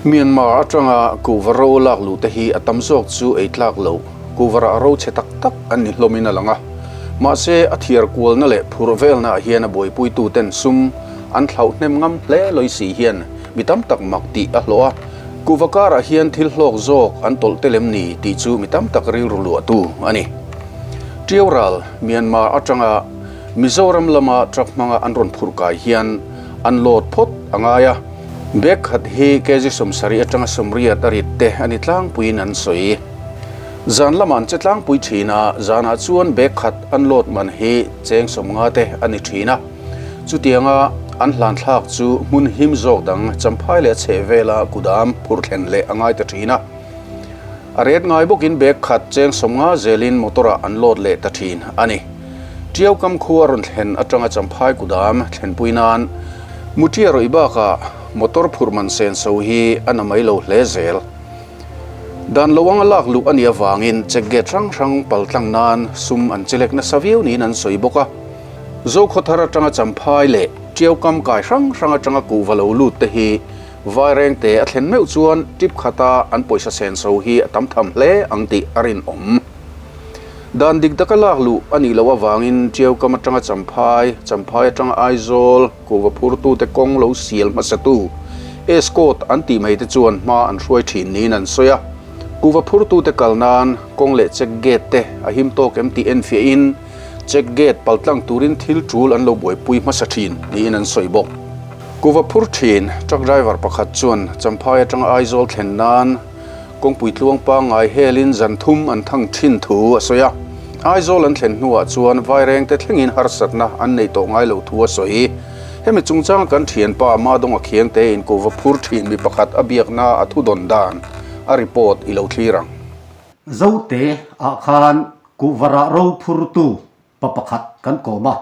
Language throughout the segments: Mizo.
Myanmar atanga kuhva ro lak luh te hi a tam zawk chu ei tlak loh, kuhva rah ro chhe tak tak an ni hlawmin a lang a. Mahse, a thiar kualna leh phurh velna ah hian a buaipuitu ten sum an thlauh hnem ngam hle lawi si hian mi tam tak mak tih a hlawh a. Kuhva karah hian thil hlawk zawk an tawlh tel em ni tih chu mi tam tak rilru luahtu a ni. Tiau ral, Myanmar atanga Mizoram lama truck hmanga an rawn phurh kai hian an load phawt a ngai a. Bag khat hi kg 70 atanga 80 a rit te a ni tlangpuiin an sawi. Zan lamah an che tlangpui thin a, zanah chuan bag khat an load man hi cheng 50 te a ni thin a. Chutianga an hlan thlak chu hmun him zawk dang Champhai leh a chheh vela kudam phurh thlen leh a ngai ta thin a. A ret ngai bawkin bag khat cheng 50 zelin motor ah an load leh ta thin a ni. Tiau kam khua rawn thlen atanga Champhai kudam thlenpui nan Mutia rawih bakah motor phurh man senso hi a na mai lo hle zel. Dan lo anga lak luh a nih avangin check gate hrang hrang pal tlang nan sum an chelek nasa viau niin an sawi bawk a. Zokhawthar atanga Champhai leh Tiau kam kai hrang hrang atanga kuhva lo lut te hi Vairengte a thlen meuh chuan trip khata an pawisa senso hi a tam tham hle ang tih a rinawm. Dan dik taka lak luh a nih loh avangin Tiau kam atanga Champhai, Champhai atanga Aizawl, kuhva phurtute kawng lo sial hmasatu escort an tih mai te chuan hma an hruai thin niin an sawi a. Kuhva phurtute kal nan kawng leh check gate te a him tawk em tih enfiahin check gate paltlang turin thil tul an lo buaipui hmasa thin niin an sawi bawk. Kuhva phur thin truck driver pakhat chuan Champhai atanga Aizawl thlen nan Kawngpui tluang pangngai helin zan thum an thang thin thu a sawi a. Aizawl an thlen hnuah chuan Vairengte thlengin harsatna an nei tawh ngai lo thu a sawi. Hemi chungchanga kan thianpa Madonga Khiangte in kuhva phur thin mi pakhat a biakna a thu dawn dan a report i lo thlir ang. Zote ah khan kuhva rah ro phurtu pa pakhat kan kawm a,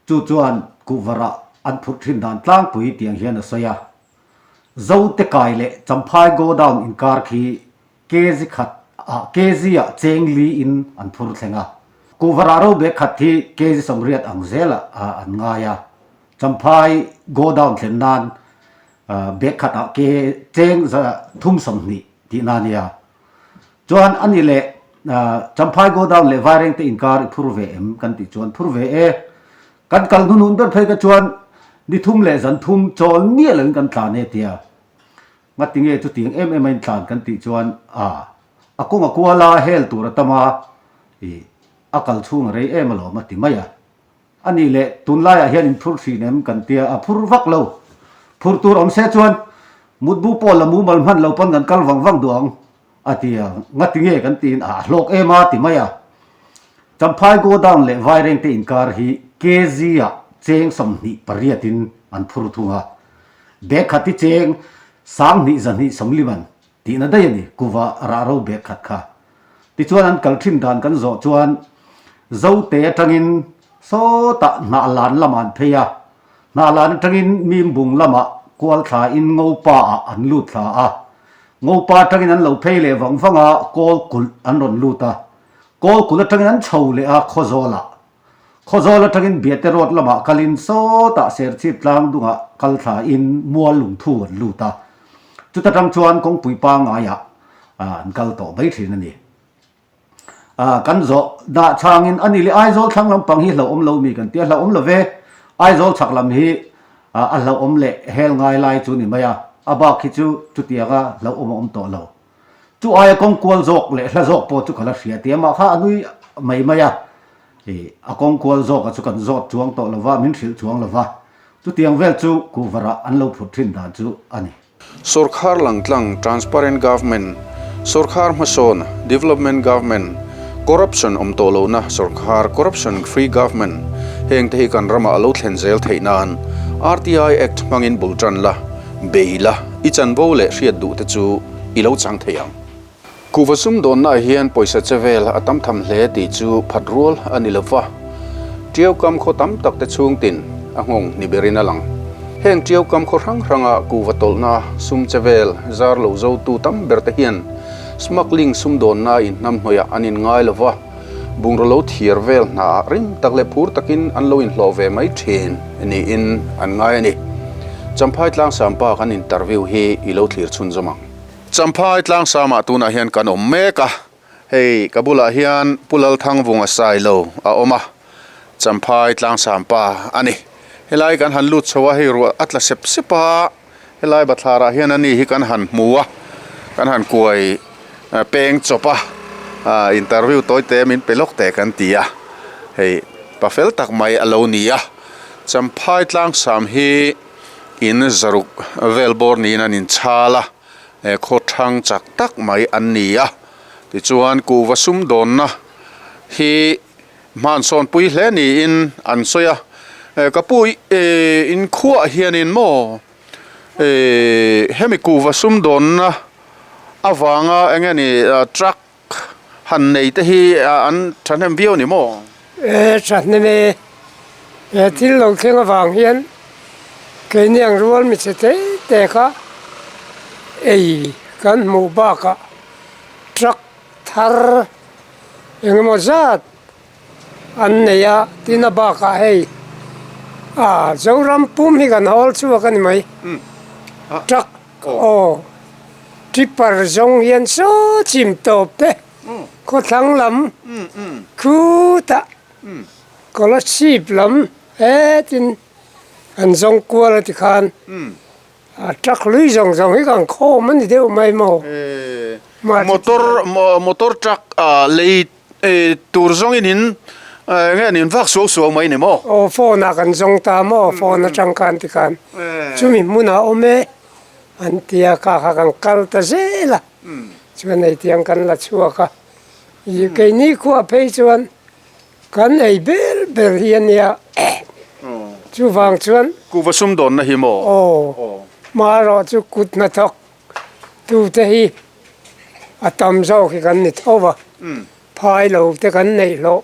chu chuan kuhva rah an phurh thin dan tlangpui tiang hian a sawi a. Zote kai leh Champhai Godown inkar khi kg khat ah kg ah cheng li in an phur thleng a. Kuhva rah ro bag khat hi kg 80 ang zel ah an ngai a. Champhai Godown thlen nan bag khat ah cheng 320 tihna a nia. Chuan a ni leh Champhai Godown leh Vairengte inkar i phur ve em kan tih chuan phur ve e. Kan kal hnunhun ber phei kha chuan ni thum leh zan thum chawl miah loin kan tlan e tia. Ngati nge chutiang em em a in tlan kan tih chuan a a kawng a kual a, hel tur a tam a, ih a kal chhung a rei em alawm a ti mai a. A nih leh tunlaiah hian in phur thin em kan tia a phur vak lo. Phur tur awm se chuan mutbu pawh la mumal hman lo pawn kan kal vang vang duh ang a ti a. Ngati nge kan tiin a hlawk em a ti mai a. Champhai Godown leh Vairengte inkar hi kg ah cheng 28 in an phur thung a, bag khat hi cheng 2240 an tihna daih a ni, kuva rah ro bag khat kha. Tichuan an kal thin dan kan zawh chuan Zote atangin sawtah Hnahlan lamah an phei a, Hnahlan atangin Mimbung lamah kual thla in Ngopa ah an lut thla a, Ngopa atangin an lo phei leh vang vang a, Kawlkulh an rawn lut a, Kawlkulh atangin an chho leh a Khawzawlah. Khawzawl atangin Biate Road lamah kalin sawtah Serchhip tlang dungah kal thlain Mual Lungthu an lut a. Chuta tang chuan kawngpui pangaiah an kal tawh mai thin a ni. Kan zawh dah changin a ni leh Aizawl thlang lampang hi hlauhawm lo mi kan ti a, hlauhawm lo ve. Aizawl chhak lam hi a hlauhawm leh hel ngai lai chu ni mai a, a bak hi chu chutianga hlauhawm a awm tawh lo. Chu aia kawng kual zawk leh hla zawk pawh chu ka la hria tia mah kha a nui mai mai a, ih a kawng kual zawka chu kan zawt chuang tawh lo va, min hrilh chuang lo va, chutiang vel chu kuhvarah an lo phut thin dan chu a ni. Sorkar langtlang, Transparent Government, Sorkar hmasawn, Development Government, Corruption awm tawh lohna sorkar, Corruption Free Government, heng te hi kan ramah a lo thlen zel theih nan RTI Act hmangin bul tan la, bei la, i chanvo leh hriat duh te chu i lo chang thei ang. Kuhva sumdawnnaah hian pawisa che vel a tam tham hle tih chu phat rual a ni lo va, Tiau kam khaw tam tak te chhung tin a nghawng ni berin a lang. Heng Tiau kam khaw hrang hranga kuhva tawlhna sum che vel zar lo zotu tam ber te hian smuggling sumdawnna inhnamhnawihah an inngai lo va, Bungraw lo thiar vel hnaah rim tak leh phur takin an lo inhlawh ve mai thin niin an ngai a ni. Champhai Tlangsam pa kan interview hi i lo thlir chhunzawm ang. Champhai Tlangsamah tunah hian kan awm mek a, hei ka bulah hian Pu Lalthangvunga Sailo a awm a, Champhai Tlangsam pa a ni. Helai kan han lut chho a, hei ruah a tla sep sep a, helai bathlarah hian ani hi kan han hmu a, kan han kuai peng chawp a, interview tawi te min pe lawk teh kan ti a, hei pa fel tak mai a lo ni a, Champhai Tlangsam hi in zaruk vel bawr niin an inchhal a, khaw thang chak tak mai an ni a, tichuan kuhva sumdawnna hi hmansawnpui hle niin an sawi a, ka pu inkhuah hianin maw hemi kuhva sumdawnna avanga eng nge ni truck han nei te hi an thahnem viau a ni maw? E thahnem e, he thil lo thleng avang hian keini ang rual michhe te te kha ei kan hmuh bakah truck thar engemaw zat an nei a, tin a bakah hei ah Zoram pum hi kan hawl chhuak a ni mai, truck aw tipper zawng hian saw chim tawp te khawthlang lam khutah Kolasib lam hetin an zawng kual a tikhan. A truck lui zawng zawng hi kan khawm a ni deuh mai maw? Motor motor truck lei tur zawngin in enge an in vak suau suau mai ni maw? Aw phone ah kan zawng ta maw phone atang khan ti khan chumi hmunah awm e an tia kha kha kan kal ta zel a chuan hei tiang kan la chhuak a keini khuah phei chuan Kan ei ber ber hi a nia, chuvang chuan. Kuhva sumdawnna hi maw? Aw, marawh chu kut hnathawk tute hi a tam zawk hi kan ni tho va, phai lo te kan neih hlawh.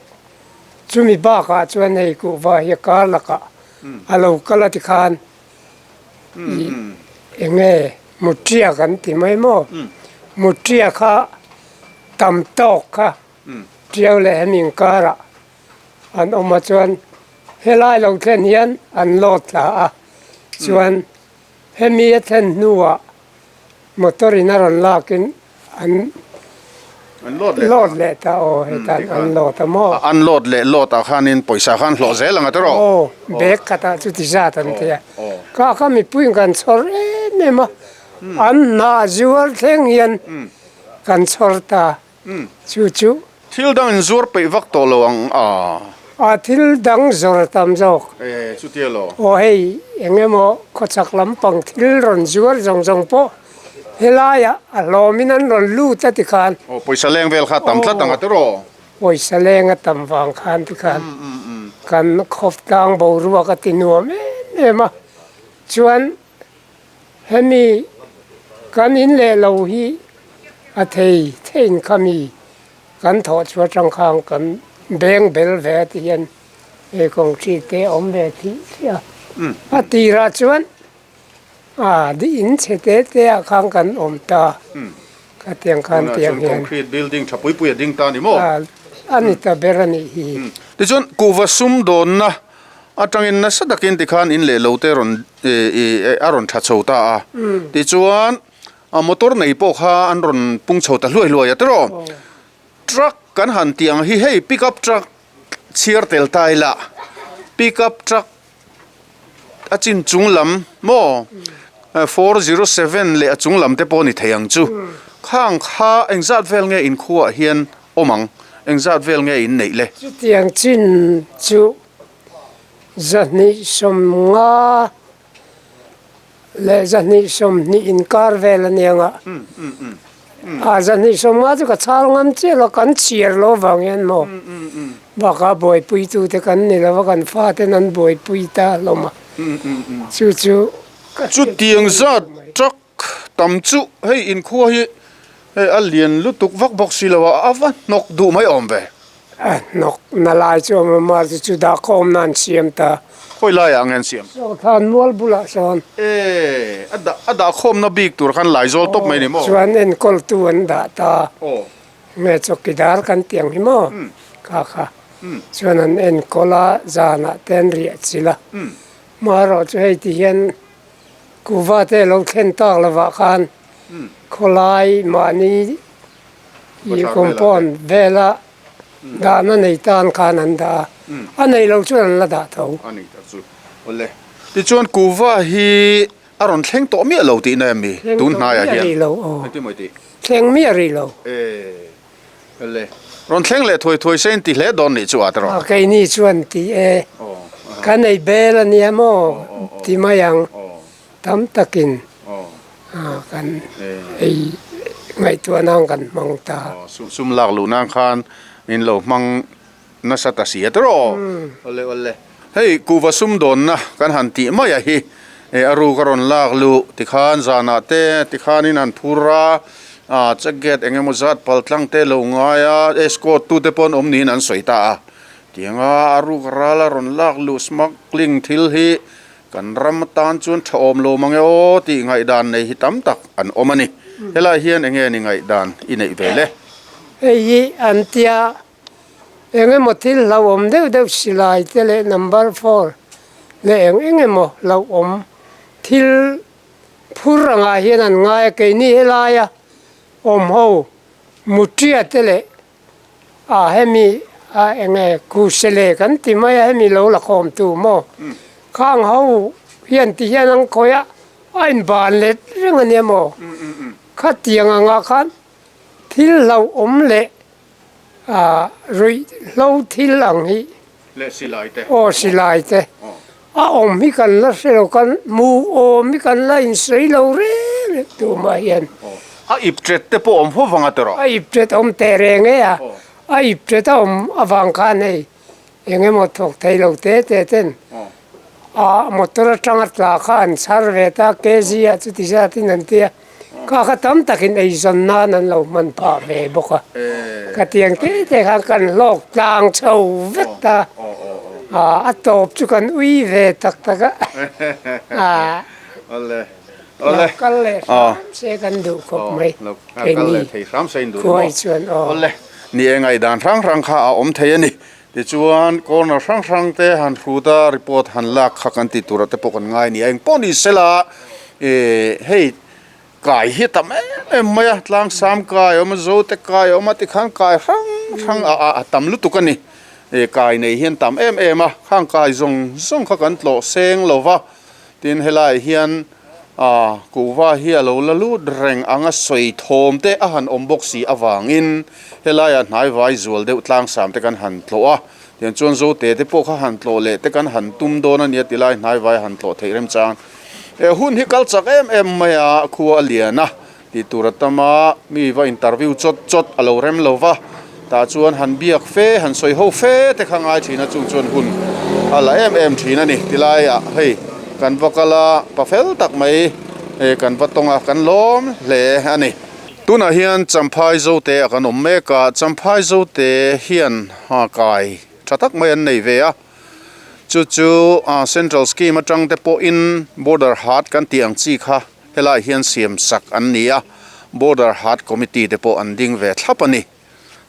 Chumi bakah chuan hei kuhva hi a kar lakah a lo kal a tikhan ih eng nge mutria kan ti mai maw? Mutria kha tam tawk kha. Tiau leh hemi inkarah an awm a chuan helai lo thlen hian an load thla a chuan hemi a thlen hnuah motor in a rawn lakin an load leh ta aw hetan an load a maw. An load leh load ah khanin pawisa khan hlawh zel ang a tiraw? Aw bag khatah chuti zat an ti a kha kha mipuiin kan chhawr em em a an hnah zuar thleng hian kan chhawr ta. Chu chu. Thil dang in zuar peih vak tawh lo ang a. A thil dang zawr tam zawk. E chutia lo. Aw hei eng emaw khawchhak lampang thil rawn zuar zawng zawng pawh helaiah a hlawmin an rawn lut a tikhan. Aw pawisa leng vel kha tam tlat ang a tiraw. Pawisa leng a tam vang khan tikhan kan khawptlang boruak a ti nuam em em a chuan. Hemi kan in leh lo hi a thei theiin khami kan thawh chu atang khan kan beng bel ve a ti hian hei concrete te a awm ve thih thih a. A tirah chuan a in chhe te te ah khan kan awm ta khatiang khan tiang hian. Concrete building tha pui pui a ding ta a ni maw? A ni ta ber a nih hi. Tichuan kuhva sumdawnna Atangin nasa takin tikhan in leh lo te rawn a rawn tha chho ta a, tichuan a motor nei pawh kha an rawn pung chho ta hluai hluai a tiraw. Truck kan han tih ang hi hei pick up truck chhiar tel ta ila pick up truck a chin chung lam maw 407 leh a chung lam te pawh a ni thei ang chu khang kha engzat vel nge inkhuaah hian awm ang, engzat vel nge in neih le? Chutiang chin chu 250 leh 220 inkar vel a nia nga. A 250 chu ka chhal ngam chiah lo, kan chhiar lo vang hian maw bakah buaipui tute kan ni lo va, kan faten an buaipui ta hlawm a, chu chu ka hriat Chutiang zat truck Tam chu hei inkhua hi hei a lian lutuk vak bawk si lo a, a va hnawk duh mai awm ve. A hnawk na lai chu awm a, mar chu chu dah khawm nan siam ta. Khawi laiah ang hian siam? Sawthan mual bulah sawn. E, a dah a dah khawmna bik tur khan laizawl tawp mai ni maw? Chuan enkawltu an dah ta. Aw. Nge chawkidar kan tih ang hi maw? Kha kha. Chuan an enkawl a, zanah te an riah chilh a. Marawh chu hei ti hian. Kuhva te lo thlen tak lovah khan khawlai mahni ih compound vela dahna nei tan khan an dah a, a nei lo chuan an la dah tho. A nei tak chu awle. Tichuan kuhva hi a rawn thleng tawh miah lo tihna em mi tun hnaiah hian? Thleng tawh miah rih lo aw. Engtin maw i tih? Thleng miah rih lo. E. Le. Rawn thleng leh thuai thuai se in ti hle dawn nih chu a tawrh. A keini chuan ti e. Kan ei bel a nia maw ti mai ang. Tam takin kan ei ngaihtuah nan kan hmang ta. Sum lak luh nan khan in lo hmang nasa ta si a tawrh. Awle awle. Hei kuhva sumdawnna kan han tih mai a hi e a ruk a rawn lak luh tikhan zanah te tikhanin han phur a, ah check gate eng emaw zat pal tlang te lo ngai a escort tute pawh an awm niin an sawi ta a, tianga a ruk ral a rawn lak luh smuggling thil hi kan ram atan chuan tha awm lo mang e aw tih ngaihdan nei hi tam tak an awm a ni. Helai hian eng nge ni ngaihdan i neih ve le? Hei hi an tia Eng emaw thil hlauhawm deuh deuh silai te leh number four leh eng eng emaw hlauhawm thil phur angah hian an ngai a, keini helaia awm ho Mutia te leh ah hemi ah eng nge Kusele kan ti mai a hemi lo la khawm tu maw khang ho hian ti hian an khawih a a inban let reng a nia maw khatiang angah khan thil hlauhawm leh Ah ruih hlo thil ang hi. Leh silai te. Aw silai te. A awm hi kan la hre lo kan mu awm hi kan la insawi lo reng reng tumah hian. A ip tet te pawh awm fo vang a tawrh. A ip tet awm teh reng e a. A ip tet a awm avang khan hei eng emaw thawk thei lo te te ten ah motor atanga tla kha an chhar ve ta kg ah chuti zatin an ti a. Kha kha tam takin eizawn nan an lo hman phah ve bawk a, ka tiang te te khan kan hlawk tlang chho vek ta, a tawp chu kan ui ve tak tak a, lo kal leh hram se kan duh khawp mai keini khuai chuan aw. Ni e ngaihdan hrang hrang kha a awm thei a ni, tichuan corner hrang hrang te han hrut a report han lak kha kan tih turah te pawh kan ngai a ni a, engpawh ni sela Hei kai hi a tam em em mai a, tlangsam kai a awm a, zote kai a awm a tikhan kai hrang hrang a tam lutuk a ni. Kai nei hian tam em em a, khang kai zawng zawng kha kan tlawh seng lo va, tin helaiah hian kuhva hi a lo la lut reng ang a, sawi thawm te a han awm bawk si avangin helaiah hnaivai zual deuh tlangsam te kan han tlawh a, tiang chuan zote te pawh kha han tlawh leh te kan han tum dawn a nia tilai hnaivai han tlawh theih remchang. He hun hi kal chak em em mai a, khua a lian a tih tur a tam a, mi va interview chawt chawt a lo rem lo va, tah chuan han biak fe, han sawi ho fe te kha ngai thin a, chung chuan hun a la em em thin a ni. Tilaiah hei kan va kal a, pa fel tak mai kan va tawng a, kan lawm hle a ni. Tunah hian Champhai Zote ah kan awm mek a, Champhai Zote hian kai tha tak mai an nei ve a. Chu chu Central Scheme atang te pawhin Border Haat kan tih ang chi kha helaiah hian siam sak an ni a, Border Haat Committee te pawh an ding ve thlap a ni.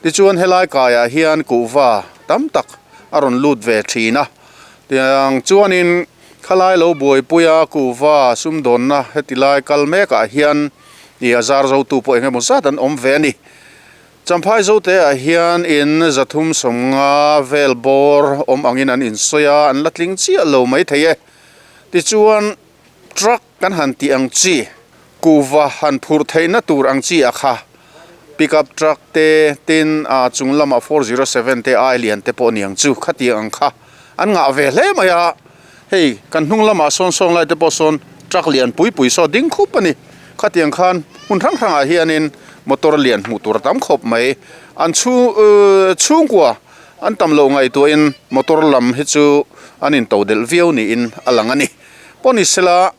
Tichuan helai kaiah hian kuhva tam tak a rawn lut ve thin a, tiang chuanin khalai lo buaipuia kuhva sumdawnna heti lai kal mekah hian ih a zar zotu pawh engemaw zat an awm ve a ni. Champhai Zote-ah hian in 350 vel bawr awm angin an insawi a, an la tling chiah lo mai thei e. Tichuan, truck kan han tih ang chi, kuhva han phurh theihna tur ang chi a kha, pickup truck te, tin a chung lamah 407 te ai lian te pawh niang chu khatiang ang kha an ngah ve hle mai a. Hei, kan hnung lamah sawn sawn lai te pawh sawn truck lian pui pui saw ding khup a ni. Khatiang khan hmun hrang hrangah hianin motor lian hmuh tur a tam khawp mai. An chhung chhungkua an tam loh ngaihtuahin motor lam hi chu an into delh viau niin a lang a ni. Pawh ni sela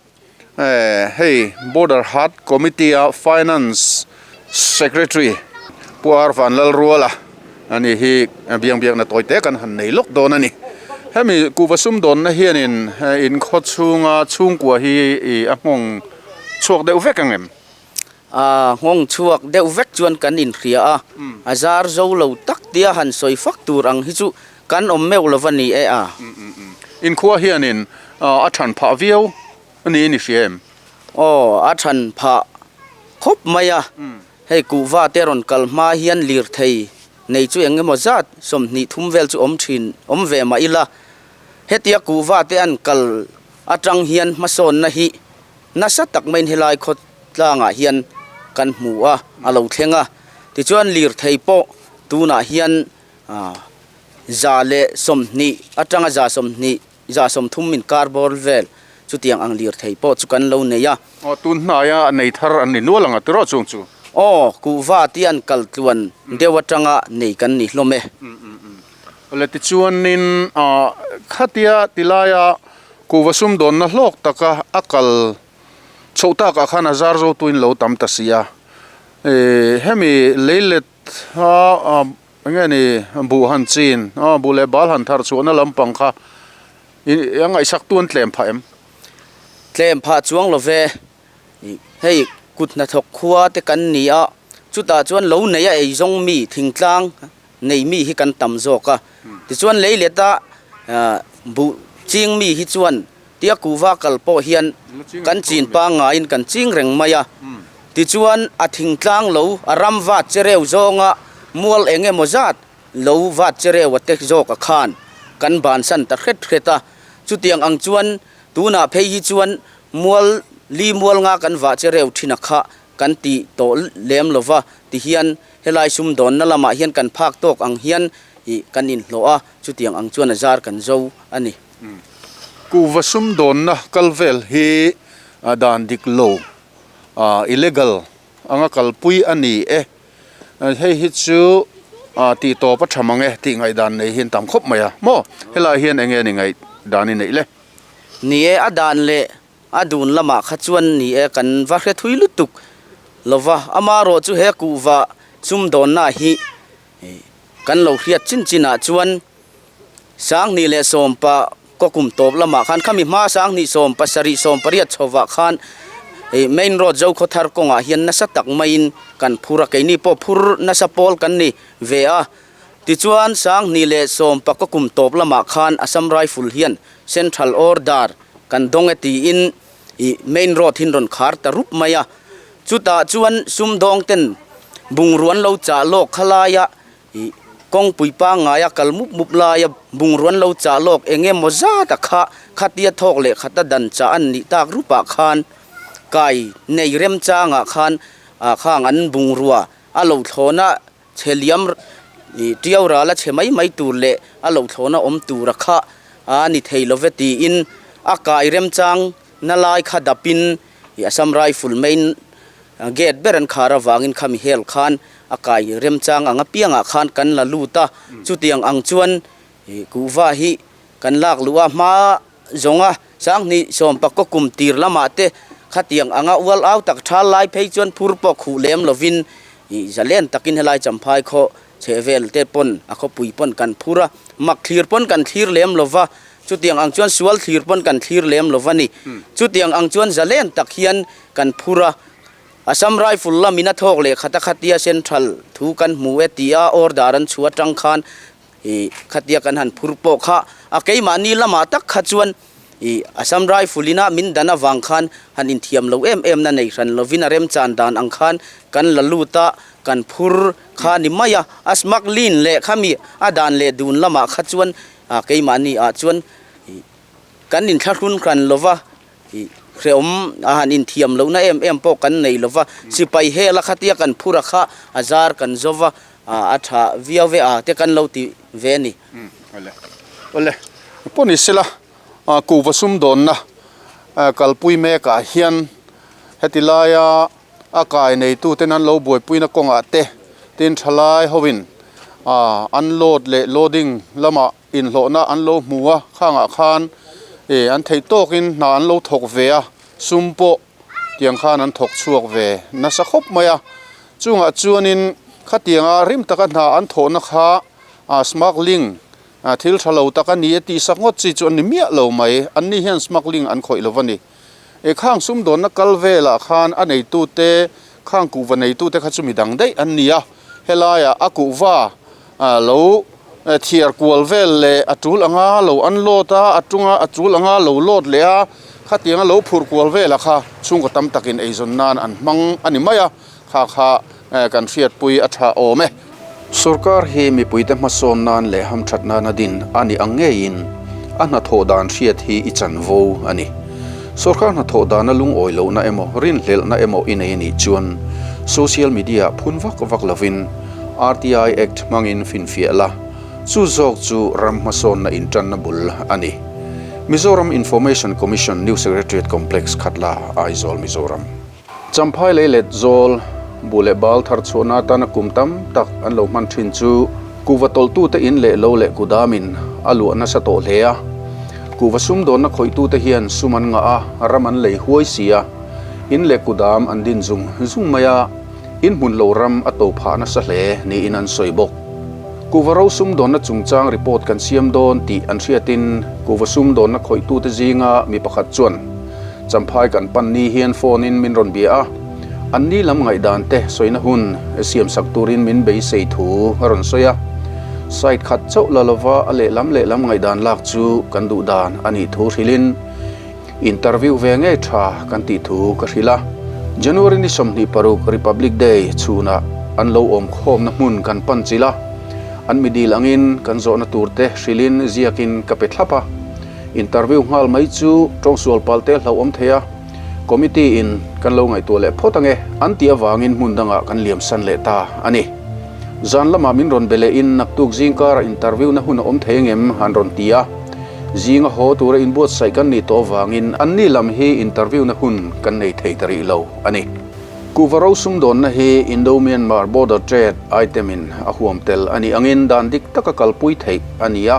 hei Border Haat Committee a Finance Secretary Pu Ar Vanlalruala a ni hi biang biakna tawi te kan han nei lawk dawn a ni. Hemi kuhva sumdawnna hianin in khaw chhunga chhungkua hi a nghawng chhuak deuh vek ang em? A nghawng chhuak deuh vek chuan kan inhria a, a zar zo lo tak tia han sawi fak tur ang hi chu kan awm meuh lo va ni e a. Inkhua hianin a than phah viau a niin i hria em? Aw, a than phah khawp mai a, hei kuhva te rawn kal hma hian lirthei nei chu eng emaw zat 20 thum vel chu awm thin awm ve mah ila, hetia kuhva te an kal atang hian hmasawnna hi nasa tak maiin helai khawtlangah hian kan hmu a, a lo thleng a. Tichuan lirthei pawh tunah hian 120 atanga 120 30 inkar bawr vel chutiang ang lirthei pawh chu kan lo nei a. Aw, tun hnaia nei thar an ni nual ang a tiraw chung chu? Aw, kuhva tih an kal tluan deuh atanga nei kan ni hlawm e. Awle tichuanin khatia tilaia kuhva sumdawnna hlawk taka a kal chhoh takah khan a zar zo tuin lo tam ta si a. Hemi leilet a Enge ni buh han chin aw buh leh bal han thar chhuahna lampang kha i a ngaihsak tu an tlem phah em? Tlem phah chuang lo ve, hei kut hnathawk khua te kan ni a, chutah chuan lo nei a ei zawng mi thingtlang nei mi hi kan tam zawk a, tichuan lei leta buh ching mi hi chuan Tia kuhva kal pawh hian kan chin pangngaiin kan ching reng mai a. Tichuan a thingtlang lo a ram vat chereu zawnga mual eng emaw zat lo vat chereu a te zawk a khan kan bansan ta hret hret a. Chutiang ang chuan tunah phei hi chuan mual li mual nga kan vah chereu thin a kha kan ti tawh lem lova tihian helai sumdawnna lamah hian kan phak tawk ang hian ih kan inhlawh a, chutiang ang chuan a zar kan zo a ni. Kuhva sumdawnna kal vel hi dan dik lo, illegal, anga kalpui a ni e. Hei hi chu tih tawp a tha mang e tih ngaihdan nei hi an tam khawp mai a maw? Helai hian eng nge ni ngaihdan i neih le? Ni e, a dan leh a dun lamah kha chuan ni e kan va hre thui lutuk lova, amarawh chu he kuhva sumdawnna hi kan lo hriat chin chinah chuan 2010 kaw kum tawp lamah khan khami hma 2017 18 chhovah khan ih main road Zokhawthar kawngah hian nasa tak maiin kan phur a keini pawh phur nasa pawl kan ni ve a tichuan 2010 kaw kum tawp lamah khan Assam Rifle hian central order kan dawng e tiin ih main road hi an rawn khar ta rup mai a chutah chuan sumdawng ten bungrua an lo chah lawk kha laia Ih, kawngpui pangngaia kal mup mup laia bungrua an lo chah lawk eng emaw zat a kha khatia thawk leh khata dan chah an nih tak rupah khan kai nei remchangah khan ah khang an bungrua a lo thlawna chhe liam ih tiau ral a chhe mai mai tur leh a lo thlawna awm tura kha a ni thei love tiin a kai remchang na lai kha dapin ih Assam Rifle main Gate ber an khar avangin khami hel khan a kai remchang ang apiangah khan kan la lut a, chutiang ang chuan kuhva hi kan lak luh a, hma zawnga 2010 kum tir lamah te khatiang anga ual au tak thal lai phei chuan phur pawh khuh lem lovin zalen takin helai Champhai khaw chhehvel te pawn a khawpui pawn kan phur a, mak thlir pawn kan thlir lem lova, chutiang ang chuan sual thlir pawn kan thlir lem lova ni, chutiang ang chuan zalen tak hian Kan phur a, Assam Rifle lamin a thawk leh khat a khatia Central thu kan hmu e tia order an chhuah atang khan ih khatia kan han phur pawh kha a keimahni lamah tak kha chuan ih Assam Rifle ina min dan avang khan han inthiam lo em em na nei hran lovin a remchan dan ang khan kan la lut a, kan phur kha ni mai a, a smuggling leh khami a dan leh dun lamah kha chuan keimahni ah chuan ih kan inthlahrun hran lova. Ih, hrehawm a han inthiam lohna em em pawh kan nei lo va, sipai hel a khatia kan phur a kha a zar kan zo va, a tha viau ve a te kan lo ti ve a ni. Awle, awle, pawh ni sela kuhva sumdawnna kalpui mekah hian heti laia a kai neituten an lo buaipuina kawngah te tin thalai hoin unload leh loading lamah Inhlawhna an lo hmu a, khangah khan ih an theih tawkin hna an lo thawk ve a, sum pawh tiang khan an thawk chhuak ve nasa khawp mai a. Chungah chuanin khatianga rim taka hna an thawhna kha ah smuggling ah thil tha lo tak a ni e tih sak ngawt chi chu an ni miah lo mai, anni hian smuggling an khawih lo va ni. Ih khang sumdawnna kal velah khan a neitute khang kuhva neitute kha chu midang daih an ni a, helaiah a kuhva ah lo. Thiar kual vel leh a tul anga lo unload a, a tunga a tul anga lo load leh a, khatianga lo phurh kual velah kha chhungkaw tam takin eizawn nan an hmang a ni mai a, kha kha kan hriatpui a tha awm e. Sorkar hi mipuite hmasawn nan leh hamthat nana din a ni ang ngeiin a hnathawh dan hriat hi i chanvo a ni. Sorkar hnathawh dana lungawi lohna emaw rinhlelhna emaw i nei a nih chuan social media-ah phun vak vak lovin RTI Act hmangin finfiah la, chu zawk chu ram hmasawnna intanna bul a ni. Mizoram Information Commission New Secretariat Complex Khatla, Aizawl, Mizoram. Champhai lei let zawl, bu leh bal thar chhuahna atana kum tam tak an lo hman thin chu kuhva tawlhtute in leh lo leh kudamin a luah nasa tawh hle a. Kuhva sumdawnna khawihtute hian sum an ngah a, ram an lei huai si a, in leh kudam an din zung zung mai a. In hmun lo ram a to phah nasa hle niin an sawi bawk. Kuhva ro sumdawnna chungchang report kan siam dawn tih an hriatin kuhva sumdawnna khawihtute zinga mi pakhat chuan Champhai kan pan ni hian phone in min rawn bia a, anni lam ngaihdan te sawina hun siamsak turin min beisei thu a rawn sawi a. Side khat chauh la lova a lehlam lehlam ngaihdan lak chu kan duh dan a nih thu hrilhin, Interview ve ngei tha kan tih thu ka hrilh a. January ni 26 Republic Day chhunah an lo awm khawmna hmun kan pan chilh a. An mi dil angin kan zawhna tur te hrilhin ziakin ka pe thlap a. Interview nghal mai chu tawngsual pal te hlauhawm thei a. Committee in kan lo ngaihtuah leh phawt ange an tih avangin hmun dangah kan liamsan leh ta a ni. Zan lamah min rawn be lehin naktuk zingkarah interview na hun a awm thei angem an rawn ti a. Zinga haw tura inbuatsaih kan nih tawh avangin anni lam hi interview na hun kan nei thei ta rih lo a ni. Kuhva ro sumdawnna hi Indo-Myanmar Border Trade item in a huam tel a nih angin dan dik taka kalpui theih a ni a.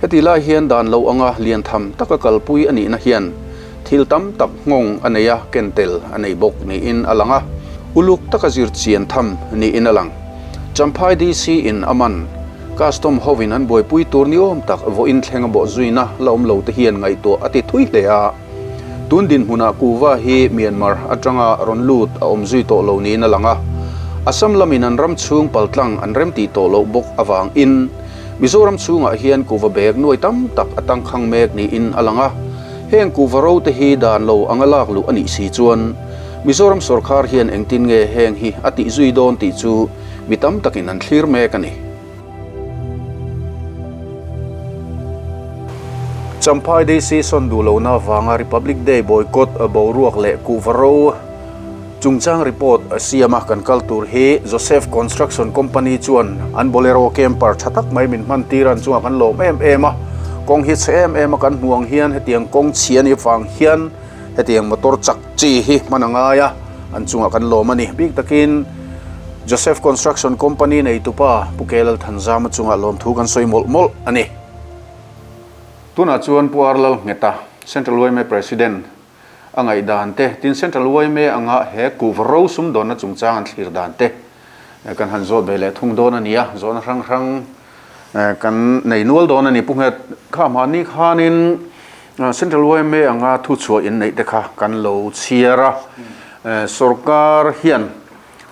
Heti lai hian dan lo anga lian tham taka kalpui a nihna hian thil tam tak nghawng a nei a, ken tel a nei bawk niin a lang a, uluk taka zir chian tham niin a lang. Champhai DC in a man, Custom hovin an buaipui tur ni awm tak vawiin thleng a bawh zuina la awm lo te hian ngaihtuah a ti thui hle a. Tun dinhmunah Kuhva hi Myanmar atanga rawn lut a awm zui tawh lo niin a lang a. Assam lamin an ram chhung paltlang an remtih tawh loh bawk avangin Mizoram chhungah hian kuhva bag nuai tam tak a tangkhang mek niin a lang a. Heng kuhva ro te hi dan lo anga lak luh a nih si chuan Mizoram sawrkhar hian engtin nge heng hi a tih zui dawn tih chu mi tam takin an thlir mek a ni. Champhai DC sawn duh lohna avanga Republic Day boycott boruak leh kuhva ro chungchang report siama kan kal tur hi Joseph Construction Company chuan an Bolero camper tha tak mai min hman tir a, an chungah kan lawm em em a. Kawng hi chhe em em a kan hmuh ang hian hetiang kawng chhia ni vang hian Hetiang motor chak chi hi hman a ngai a, an chungah kan lawm a ni. Bik takin Joseph Construction Company neitupa Pu Ke Lalthanzama chungah lawmthu kan sawi mawlh mawlh a ni. Tunah chuan Pu R Lalngheta, Central yma President, a ngaihdan te, tin Central yma anga he kuhva ro sumdawnna chungchang an thlir dan te kan han zawt ve leh thung dawn a ni a, zawhna hrang hrang kan nei nual dawn a ni. Pu Nghet, kha mahni khanin Central yma anga thuchhuah inneih te kha kan lo chhiar a, sorkar hian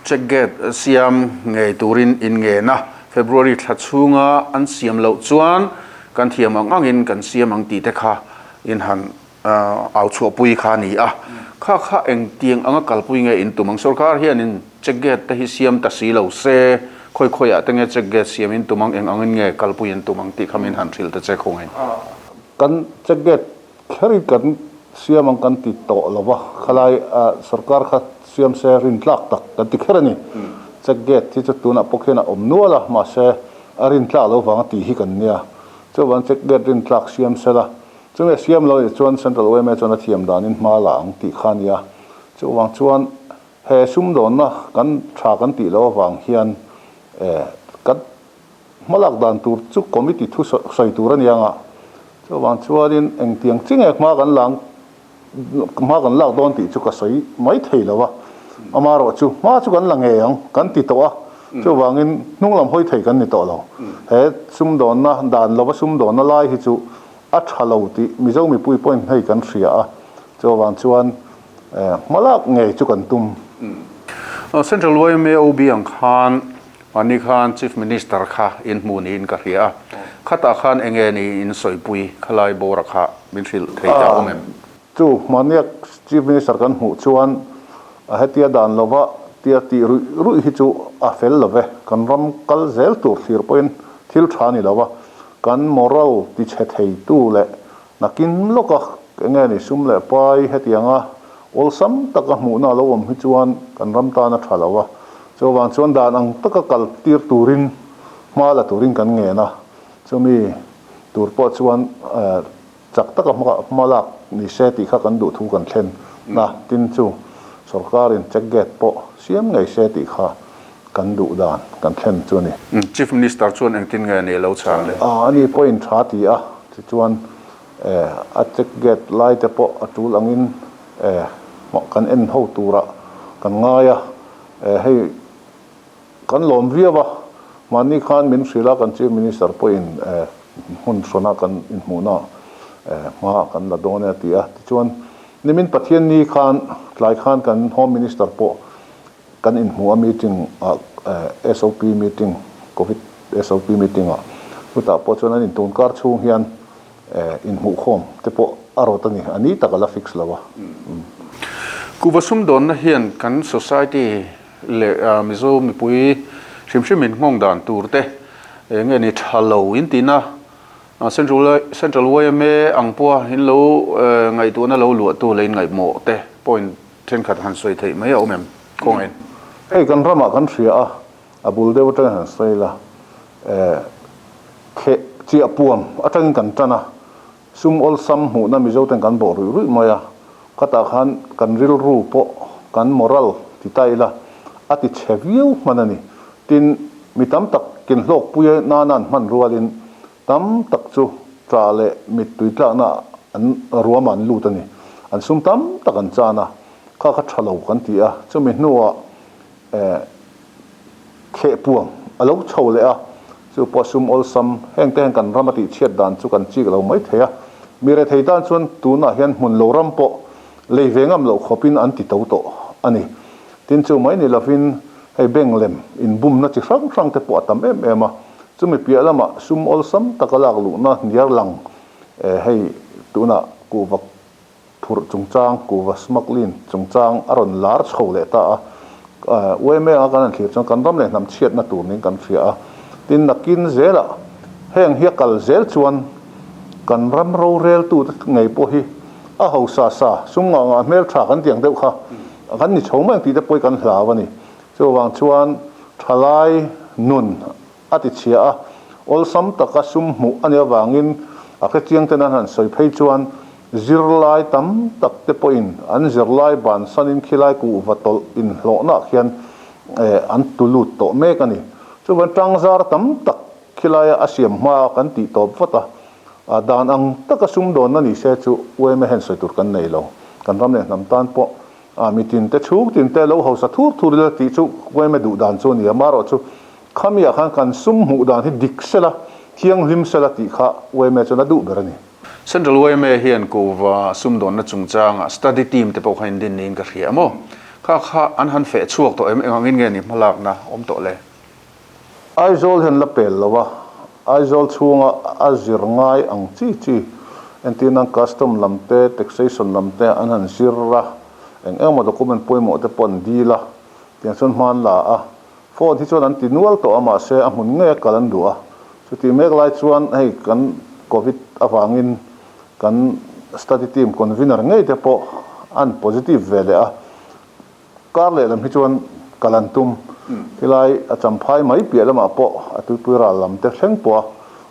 check gate siam ngei turin in ngen a, February thla chhunga an siam loh chuan kan thiam ang angin kan siam ang tih te kha in han au chhuahpui kha a ni a. Kha kha engtiang anga kalpui nge in tum ang? Sorkar hianin check gate te hi siam ta si lo se, khawi khawiah te nge check gate siam in tum ang, eng angin nge kalpui in tum ang tih kha min han hrilh ta che khawngaih. Kan check gate kher hi kan siam ang kan ti tawh lo va, khalai sorkar kha siam se rintlak tak kan ti kher a ni. Check gate hi chu tunah pawh khian a awm nual a, mahse a rintlak lo vanga tih hi kan nia. Chuvang check gate rintlak siam se la, chunge siam lo nih chuan Central yma chuan a thiam danin hma la ang tih kha a nia. Chuvang chuan he sumdawnna kan tha kan tih loh avang hian kan Hmalak dan tur chu committee thu sawi tur a ni ang a, chuvang chuanin engtiang chi nge hma kan lang hma kan lak dawn tih chu ka sawi mai thei lo a, amaherawh chu hma chu kan la ngei ang kan ti tawh a, chuvangin hnung lam hawi thei kan ni tawh lo. He sumdawnna dan lova sumdawnna lai hi chu a tha lo tih Mizo mipui pawhin hei kan hria a, chuvang chuan hmalak ngei chu kan tum. Central yma OB ang khan. Mahni khan Chief Minister kha in hmu niin ka hria a, khatah khan enge ni in sawipui khalai bawra kha min hrilh thei ta awm em? Chu mahnia Chief Minister kan hmuh chuan a hetia dan lova tia tih ruih ruih hi chu a fel lo ve. Kan ram kal zel tur thlir pawhin thil tha ni lo va, kan moral tichhe theitu leh Nakin lawka enge ni sum leh pai hetianga awlsam taka hmuhna a lo awm hi chuan kan ram tan a tha lo a, chuvang chuan dan ang taka kal tir turin hma la turin kan ngen a, chumi tur pawh chuan chak taka hma lak ni se tih kha kan duh thu kan thlen a, tin chu sorkarin check gate pawh siam ngei se tih kha kan duh dan kan thlen chu a ni. Chief Minister chuan engtin nge ni lo chhan le? A ni pawhin tha ti a, tichuan a check gate lai te pawh a tul angin kan en ho turah kan ngai a, hei kan lawm viau a, mahni khan min hrilh a, kan Chief Minister pawhin hmun hrawn a kan inhmuhna hma kan la dawn e a ti a, tichuan nimin Pathianni khan tlai khan kan Home Minister pawh Kan inhmuh a meeting ah SOP meeting, Covid SOP meeting ah chutah pawh chuan an intun kar chhung hian inhmuhkhawm te pawh a rawt a ni, a ni tak a la fix lo a. Kuva sumdawnna hian kan society leh Mizo mipui hrim hrim in nghawng dan tur te enge ni tha lo in tihna Central Central yma ang pawha in lo ngaihtuahna lo luahtu leh in ngaihmawh te pawhin Thenkhat han sawi theih mai a awm em? Kawngin. Hei kan ramah kan hria a, a bul deuh atangin han sawi la, eh, kheh chiah puam atangin kan tan a, sum awlsam hmuhna Mizo ten kan bawh ruih ruih mai a, khatah khan kan rilru pawh kan moral ti ta ila a ti chhe viau hman a ni. Tin, mi tam tak kinhlawkpui nana an hman rualin Tam tak chu ṭah leh mittui tlakna an ruamah an lut a ni. An sum tam tak an chan a, kha kha ṭha lo kan ti a, chumi hnuah eh khehpuam a lo chho leh a, chu pawh sum awlsam heng te hian kan ram a tihchhiat dan chu kan chik lo mai thei a. Mi rethei tan chuan tunah hian hmun lo ram pawh lei ve ngam loh khawpin an ti to tawh a ni. Tin chu mai ni lovin hei bank lem inbumna chi hrang hrang te pawh a tam em em a, Chumi piah lamah sum awlsam taka lak luhna hniar lang hei tunah kuhva phurh chungchang, kuhva smuggling chungchang a rawn lar chho leh ta a. Yma anga kan han thlir chuan kan ram leh hnam chhiatna tur niin kan hria a. Tin, nakin zelah heng hi a kal zel chuan kan ram roreltute ngei pawh hi a hausa sa, sum ngah ngah hmel tha kan tiang deuh kha kan ni chho mai ang tih te pawh hi kan hlau a ni. Chuvang chuan thalai nun a ti chhia a, awlsam taka sum hmuh a nih avangin a hrechiang ten an han sawi phei chuan zirlai tam tak te pawhin an zirlai bansanin khilai kuhva tawlh inhlawhnaah khian an tu lut tawh mek a ni. Chuvang tangzar tam tak khilaia a siam hma kan tih tawp vat a, a dan ang taka sumdawnna ni se chu yma hian sawi tur kan nei lo. Kan ram leh hnam tan pawh A mi tin te chhung tin te lo hausa thur thur ila tih chu yma duh dan chu a ni a, marawh chu khamiah khan kan sum hmuh dan hi dik sela, thianghlim sela tih kha yma chuan a duh ber a ni. Central yma hian kuhva sumdawnna chungchangah study team te pawh kha in din niin ka hria maw? Kha kha an han feh chhuak tawh em? Engangin nge ni hmalakna awm tawh le? Aizawl hian la pel lo a, Aizawl chhunga a zir ngai ang chi chi, entir nan custom lam te, taxation lam te an han zir a, eng eng emaw document pawimawh te pawh an dil a, tiang chuan hma an la a, phone hi chuan an ti nual tawh a mahse a hmun ngei a kal an duh a, chutih mek lai chuan hei kan covid avangin kan study team convener ngei te pawh an positive ve leh a. Kar lehlam hi chuan kal an tum. Tilai a champhai mai piah lamah pawh a tuipui ral lam te thleng pawha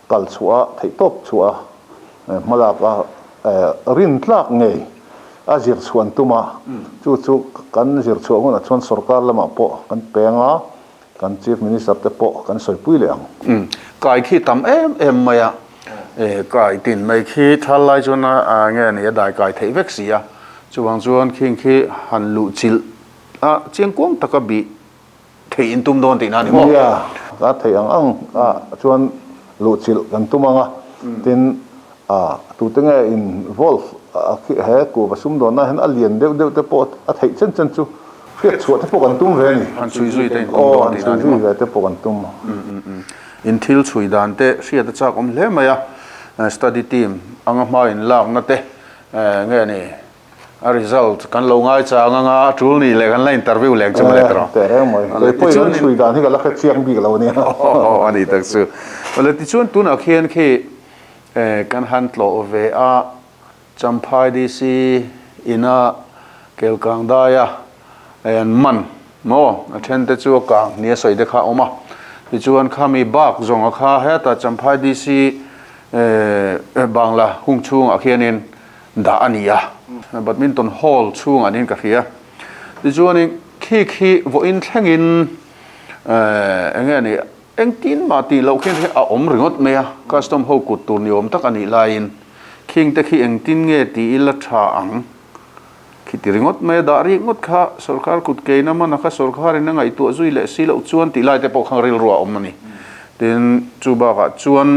kal chhuah a, theihtawp chhuah a, hmalak a rin tlak ngei a zir chhuah an tum a. Chu chu kan zir chhuah hunah chuan sorkar lamah pawh kan peng a, kan Chief Minister te pawh kan sawipui leh ang. Kai khi tam em em mai a, kai tin mai khi thal lai chuan a nge ni a dai kai theih vek si a, chuvang chuan khing khi han luh chilh a chiangkuang taka bih theih in tum dawn tihna a ni maw? Nia, a theih ang ang a chuan luh chilh kan tum ang a, tin a tute nge involve a khi he kuhva sumdawnna hian a lian deuh deuh te pawh a theih chen chen chu. Hriat chhuah te pawh kan tum ve a ni. Han chhui zui te in tum dawn tihna a ni maw? Aw, han chhui zui ve te pawh kan tum. In thil chhui dan te hriat a chak awm hle mai a, study team anga hma in lakna te nge ni a result kan lo ngai chang anga a tul nih leh kan la interview leng chu mawle tawh. Teh reng mai. Kei pawhin an chhui dan hi ka la hre chiang bik lo a nia. Aw a ni tak chu. Awle tichuan tunah khian khi kan han tlawh ve a. Champhai DC ina Kelkang daia an man maw? A then te chu a kang ni a sawi te kha a awm a. Tichuan khami bak zawnga kha heta Champhai DC Bangla hung chhungah khianin dah a ni a. Badminton hall chhungah niin ka hria. Tichuanin khi khi vawiin thlengin eng nge ni Engtin mah tih loh khian hi a awm ringawt mai a, custom ho kut tur ni awm tak a nih laiin khing te khi engtin nge ti ila tha ang khi ti ringawt mai a, dah rik ngawt kha sorkar kut keina mana kha sorkarin a ngaihtuah zui leh si loh chuan tih lai te pawh kha rilru a awm a ni. Tin, chu bakah chuan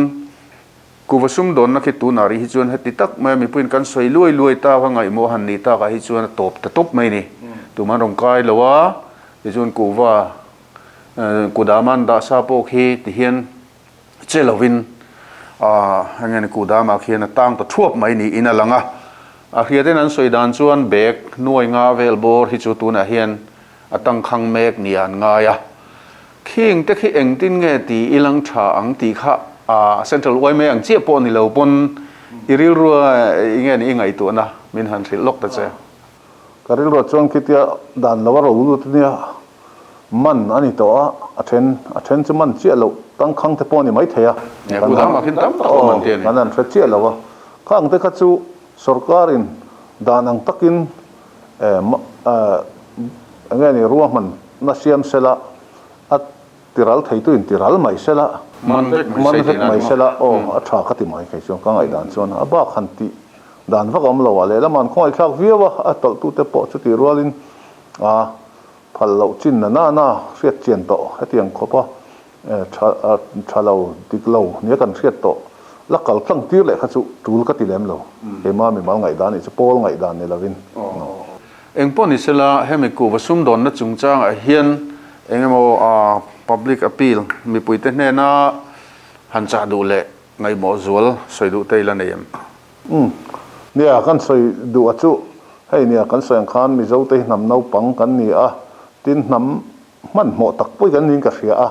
kuva sumdawnna khi tunah rih hi chuan heti tak mai a mipuiin kan sawi luai luai tak a ngaihmawh han nih takah hi chuan a tawp ta tawp mai a ni. Tumah an rawn kai lo a, tichuan kuva Kudaman dah sa pawh khi ti hian che lovin eng nge ni Kudamah khian a tang ta thuap mai niin a lang a. A hriatin an sawi dan chuan bag nuai nga vel bawr hi chu tunah hian a tangkhang mek nia an ngai a. Khing te khi engtin nge ti i lang tha ang tih kha Central yma ang chiah pawh ni lo pawn i rilrua i nge ni i ngaihtuahna min han hrilh lawk ta che. Ka rilruah chuan khitia dan lo a ro lut ania. Man a ni tawh a, a then a then chu man chiah loh tangkhang te pawh a ni maithei a. Kan han kan han hre chiah lo a. Khang te kha chu sorkarin dan ang takin eng nge ni ruahmanna siam sela a tiral theitu in tiral mai sela man vek mai sela aw a tha ka ti mai kei chuan ka ngaihdan chuan a bak han tih dan vak a awm lo a lehlamah an khawngaihthlak viau a a tawlhtute pawh chutih rualin a Phal loh chin na na na hriat chian tawh hetiang khawpa tha tha lo dik lo nia kan hriat tawh la kal tlang tir leh kha chu tul ka ti lem lo keimah mimal ngaihdan nih chu pawl ngaihdan ni lovin. Engpawh ni sela hemi kuhva sumdawnna chungchangah hian engemaw public appeal mipuite hnena han chah duh leh ngaihmawh zual sawi duh te ila nei em? Umm. Nia, kan sawi duh a chu. Hei nia, kan sawi ang khan Mizo te hi hnam naupang kan ni a, tin hnam hmanhmawh tak pawh hi kan niin ka hria a.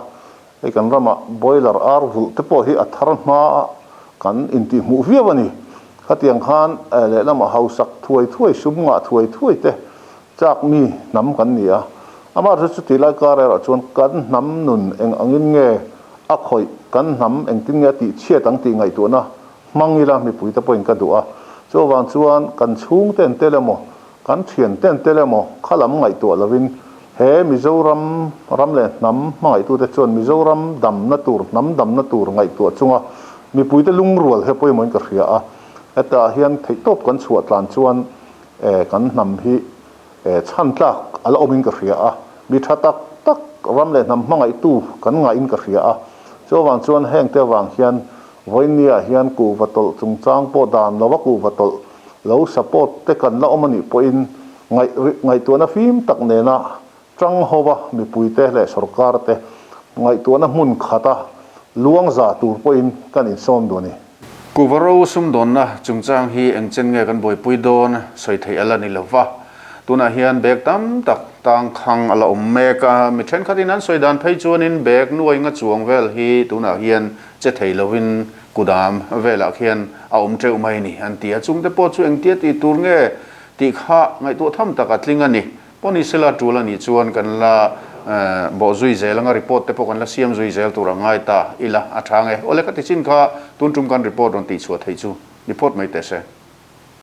Hei kan ramah boiler ar vulh te pawh hi a thar hma a kan intihhmuh viau a ni. Khatiang khan lehlamah hausak thuai thuai, sum ngah thuai thuai te chak mi hnam kan ni a. Amaherawhchu chutih lai kar erawh chuan kan hnam nun eng angin nge a khawih, kan hnam engtin nge a tihchhiat ang tih ngaihtuahna Hmang ila mipuite pawhin ka duh a, chuvang chuan kan chhungte an tel emaw, kan thiante an tel emaw kha lam ngaihtuah lovin he Mizoram ram leh hnam hmangaihtute chuan Mizoram damna tur, hnam damna tur ngaihtuah chunga mipuite lungrual he pawimawhin ka hria a, hetah hian theihtawp kan chhuah tlan chuan kan hnam hi chhan tlak a la awmin ka hria a, mi tha tak tak ram leh hnam hmangaihtu kan ngaihin ka hria a, chuvang chuan hengte avang hian Vawinia hian kuhva tawlh chungchang pawh dan lova kuhva tawlh lo support te kan la awm a nih pawhin ngaih ngaihtuahna fim tak nena tang hova mipuite leh sorkar te ngaihtuahna hmun khata luang za tur pawhin kan insawm duh a ni. Kuhva ro sumdawnna chungchang hi engchen nge kan buaipui dawn sawi theih a la ni lova. Tunah hian bag tam tak tangkhang a la awm mek a, mi thenkhatin an sawi dan phei chuanin bag nuai nga chuang vel hi tunah hian Che thei lovin kudam velah khian a awm teuh mai ni an ti a, chungte pawh chu engtia tih tur nge tih kha ngaihtuah tham tak a tling a ni. Pawh ni sela tul a nih chuan kan la bawh zui zel anga report te pawh kan la siam zui zel tur a ngai ta ila a tha nge. Awle ka ti chin kha tun tum kan report rawn tihchhuah theih chu ni phawt mai teh se.